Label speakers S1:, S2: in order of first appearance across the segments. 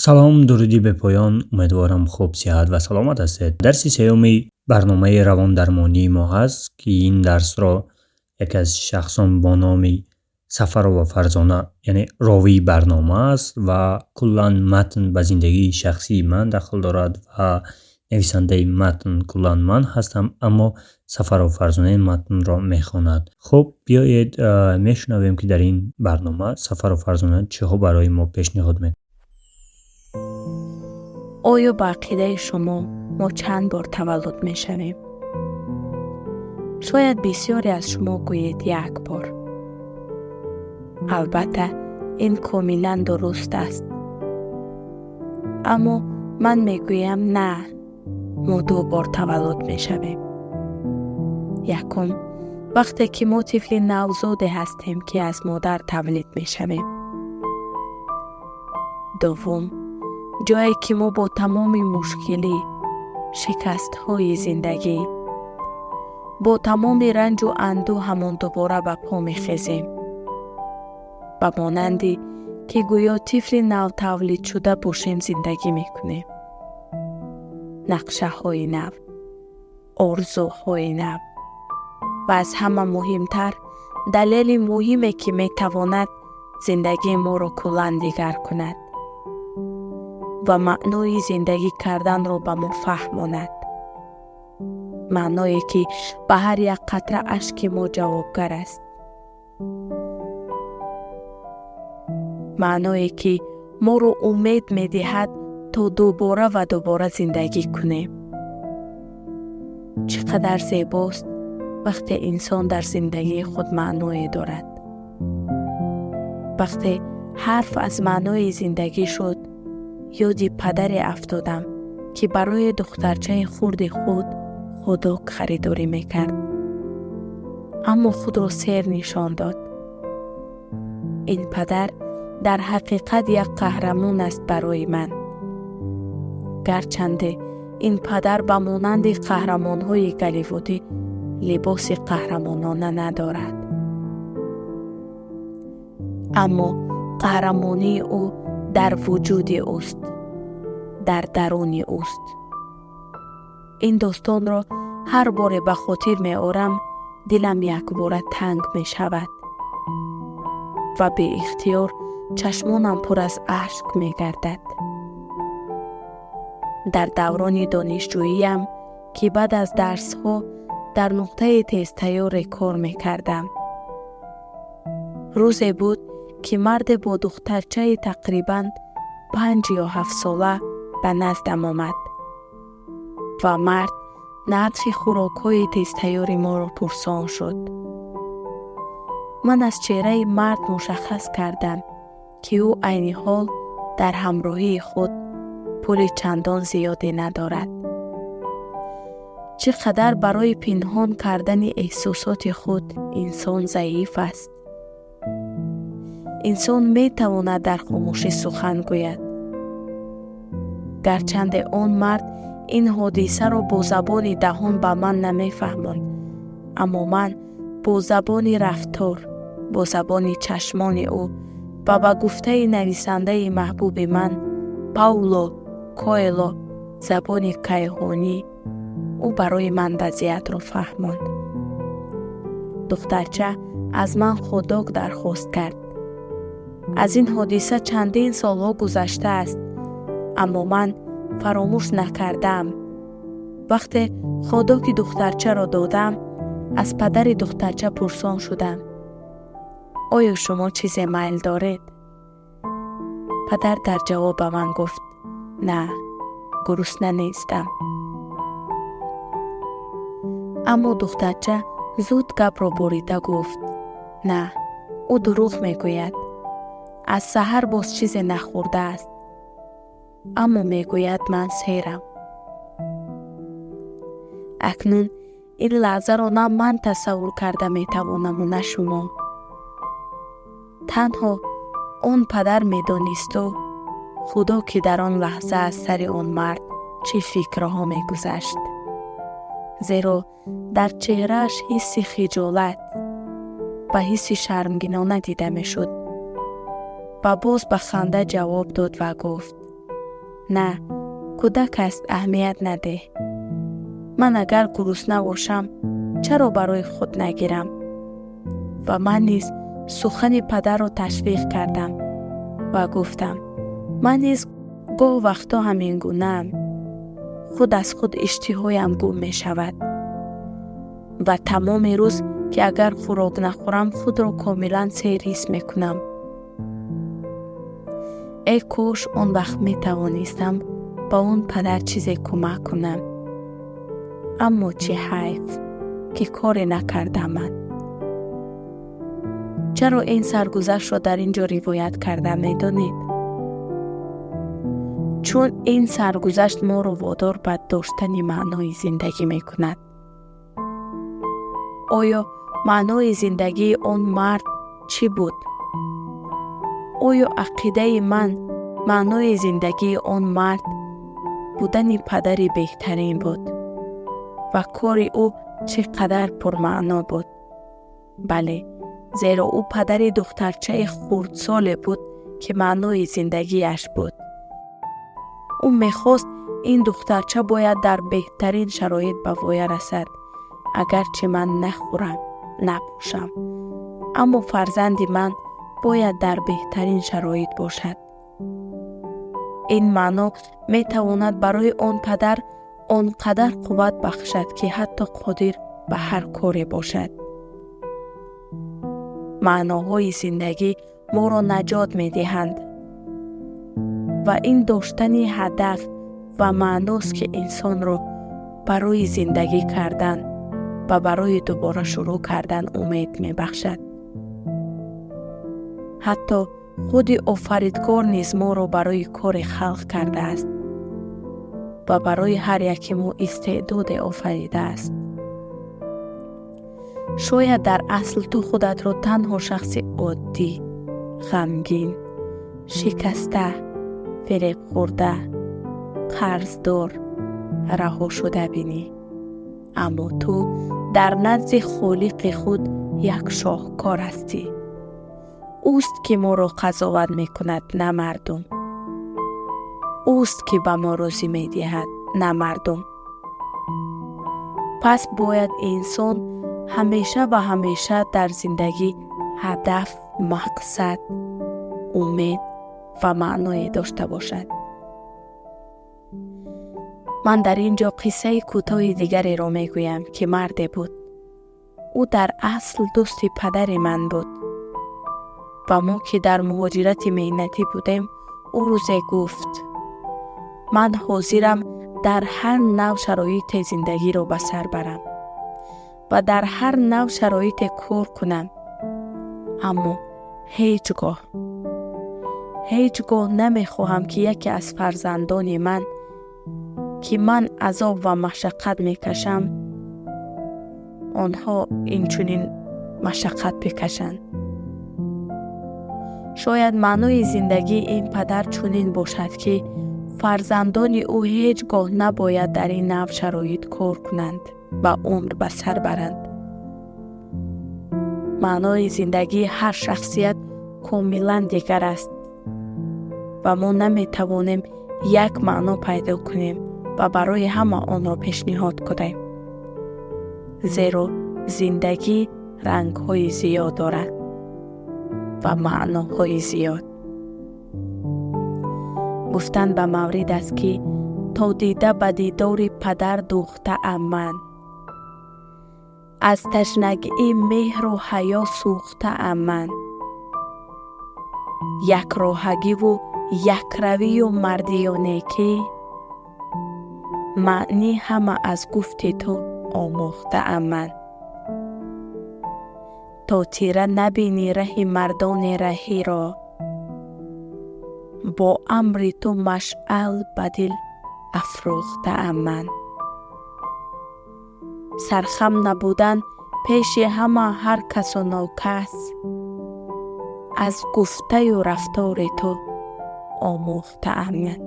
S1: Салом, дуруди бепоён. Умедворам, хуб, сиҳат ва саломат ҳастед. Дарси сеюми барномаи равондармонии мо ҳаст, ки ин дарсро яке аз шахсон бо номи Сафарова Фарзона, яъне ровии барнома аст ва куллан матн ба зиндагии шахсии ман дахл дорад ва нависандаи матн куллан ман ҳастам, аммо Сафарова Фарзона ин матнро мехонад. Хуб, биёед, мешунавем, ки дар ин барнома Сафарова Фарзона чиҳо барои мо пешниҳод мекунад.
S2: Оё ба ақидаи шумо мо чанд бор таваллуд мешавем? Шояд бисёре аз шумо гӯед, як бор. Албатта, ин комилан дуруст аст, аммо ман мегӯям, на, мо ду бор таваллуд мешавем. Якум, вақте ки мо тифли навзоде ҳастем, ки аз модар тавлид мешавем. Дуввум, ҷое ки мо бо тамоми мушкилӣ, шикастҳои зиндагӣ, бо тамоми ранҷу андӯҳ ҳамон дубора ба по мехезем, ба монанди ки гӯё тифли навтавлидшуда бошем, зиндагӣ мекунем. Нақшаҳои нав, орзуҳои нав ва аз ҳама муҳимтар, далели муҳиме, ки метавонад зиндагии моро куллан дигар кунад ва маънои зиндагӣ карданро ба мо фаҳмонад, маъное, ки ба ҳар як қатра ашки мо ҷавобгар аст, маъное, ки моро умед медиҳад, то дубора ва дубора зиндагӣ кунем. Чӣ қадар зебост, вақте инсон дар зиндагии худ маъное дорад. Вақте ҳарф аз маънои зиндагӣ шуд, ёди падаре афтодам, ки барои духтарчаи хурди худ хот-дог харидорӣ мекард, аммо худро сер нишон дод. Ин падар дар ҳақиқат як қаҳрамон аст барои ман. Гарчанде ин падар ба монанди қаҳрамонҳои Голливудӣ либоси қаҳрамонона надорад, аммо қаҳрамонии ӯ дар вуҷуди ӯст, дар даруни ӯст. Ин достонро ҳар боре ба хотир меорам, дилам якбора танг мешавад ва беихтиёр чашмонам пур аз ашк мегардад. Дар даврони донишҷӯиям, ки баъд аз дарсҳо дар нуқтаи тезтайёре кор мекардам, рӯзе буд, ки марде бо духтарчаи тақрибан 5 ё 7 сола ба наздам омад ва мард нархи хӯрокҳои тезтайёри моро пурсон шуд. Ман аз чеҳраи мард мушаххас кардам, ки ӯ айни ҳол дар ҳамроҳии худ пули чандон зиёде надорад. Чӣ қадар барои пинҳон кардани эҳсосоти худ инсон заиф аст! Инсон метавонад дар хомӯшӣ сухан гӯяд. Гарчанде он мард ин ҳодисаро бо забони даҳон ба ман намефаҳмонд, аммо ман бо забони рафтор, бо забони чашмони ӯ ва ба гуфтаи нависандаи маҳбуби ман Пауло Коэло, забони кайҳонӣ, ӯ барои ман вазъиятро фаҳмонд. Духтарча аз ман хот-дог дархост кард. Аз ин ҳодиса чандин солҳо гузаштааст, аммо ман фаромӯш накардаам. Вақте хот-доги духтарчаро додам, аз падари духтарча пурсон шудам: «Оё шумо чизе майл доред?» Падар дар ҷавоб ба ман гуфт: «На, гурусна нестам». Аммо духтарча зуд гапро бурида гуфт: «На, ӯ дурӯғ мегӯяд, аз саҳар боз чизе нахӯрдааст, аммо мегӯяд, ман серам». Акнун ин лаҳзаро на ман тасаввур карда метавонаму на шумо. Танҳо он падар медонисту Худо, ки дар он лаҳза аз сари он мард чӣ фикрҳо мегузашт, зеро дар чеҳрааш ҳисси хиҷолат ва ҳисси шармгинона дида мешуд. Ва боз ба ханда ҷавоб дод ва гуфт: На, кӯдак аст, аҳамият надеҳ. Ман агар гурусна бошам, чаро барои худ нагирам? Ва ман низ сухани падарро ташвиқ кардам ва гуфтам: ман низ гоҳ вақтҳо ҳамин гунаам. Худ аз худ иштиҳоям гум мешавад ва тамоми рӯз, ки агар хӯрок нахӯрам, худро комилан сер ҳис мекунам. Э кош он вақт метавонистам ба он падар чизе кӯмак кунам. Аммо чӣ ҳайф, ки коре накардам ман. Чаро ин саргузаштро дар ин ҷо ривоят кардам, медонед? Чун ин саргузашт моро водор ба доштани маънои зиндагӣ мекунад. Оё маънои зиндагии он мард чӣ буд? Оё ақидаи ман маънои зиндагии он мард будани падари беҳтарин буд ва кори ӯ чӣ қадар пурмаъно буд? Бале, зеро ӯ падари духтарчаи хурдсоле буд, ки маънои зиндагиаш буд. Ӯ мехост, ин духтарча бояд дар беҳтарин шароит ба воя расад. Агарчи ман нахӯрам, напӯшам, аммо фарзанди ман бояд дар беҳтарин шароит бошад. Ин маъно метавонад барои он падар он қадар қувват бахшад, ки ҳатто қодир ба ҳар коре бошад. Маъноҳои зиндагӣ моро наҷот медиҳанд ва ин доштани ҳадаф ва маъност, ки инсонро барои зиндагӣ кардан ва барои дубора шурӯъ кардан умед мебахшад. Ҳатто худи Офаридгор низ моро барои коре халқ кардааст ва барои ҳар яке мо истеъдоде офаридааст. Шояд дар асл ту худатро танҳо шахси оддӣ, ғамгин, шикаста, фиребхӯрда, қарздор, раҳошуда бинӣ, аммо ту дар назди Холиқи худ як шоҳкор ҳастӣ. Ӯст, ки моро қазоват мекунад, на мардум. Ӯст, ки ба мо рӯзӣ медиҳад, на мардум. Пас бояд инсон ҳамеша ва ҳамеша дар зиндагӣ ҳадаф, мақсад, умед ва маъное дошта бошад. Ман дар ин ҷо қиссаи кӯтоҳи дигареро мегӯям, ки марде буд. Ӯ дар асл дӯсти падари ман буд ва мо, ки дар муҳоҷирати меҳнатӣ будем, ӯ рӯзе гуфт: ман ҳозирам дар ҳар нав шароите зиндагиро ба сар барам ва дар ҳар нав шароите кор кунам, аммо ҳеҷ гоҳ намехоҳам, ки яке аз фарзандони ман, ки ман азоб ва машаққат мекашам, онҳо инчунин машаққат бикашанд. Шояд маънои зиндагии ин падар чунин бошад, ки фарзандони ӯ ҳеҷ гоҳ набояд дар ин нав шароит кор кунанд ва умр ба сар баранд. Маънои зиндагии ҳар шахсият комилан дигар аст ва мо наметавонем як маъно пайдо кунем ва барои ҳама онро пешниҳод кунем, зеро зиндагӣ рангҳои зиёд дорад ва маъноҳои зиёд. Гуфтан ба маврид аст, ки то дида ба дидори падар дӯхтаам ман, аз ташнагии меҳру ҳаё сӯхтаам ман. Якроҳагиву якравию мардию некӣ маънӣ ҳама аз гуфти ту омӯхтаам ман. То тира набинӣ раҳи мардони раҳиро, бо амри ту машъал ба дил афрӯхтаам ман. Сархам набудан пеши ҳама ҳар касу нокас аз гуфтаю рафтори ту омӯхтаам ман.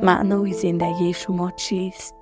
S2: Маънои зиндагии шумо чист?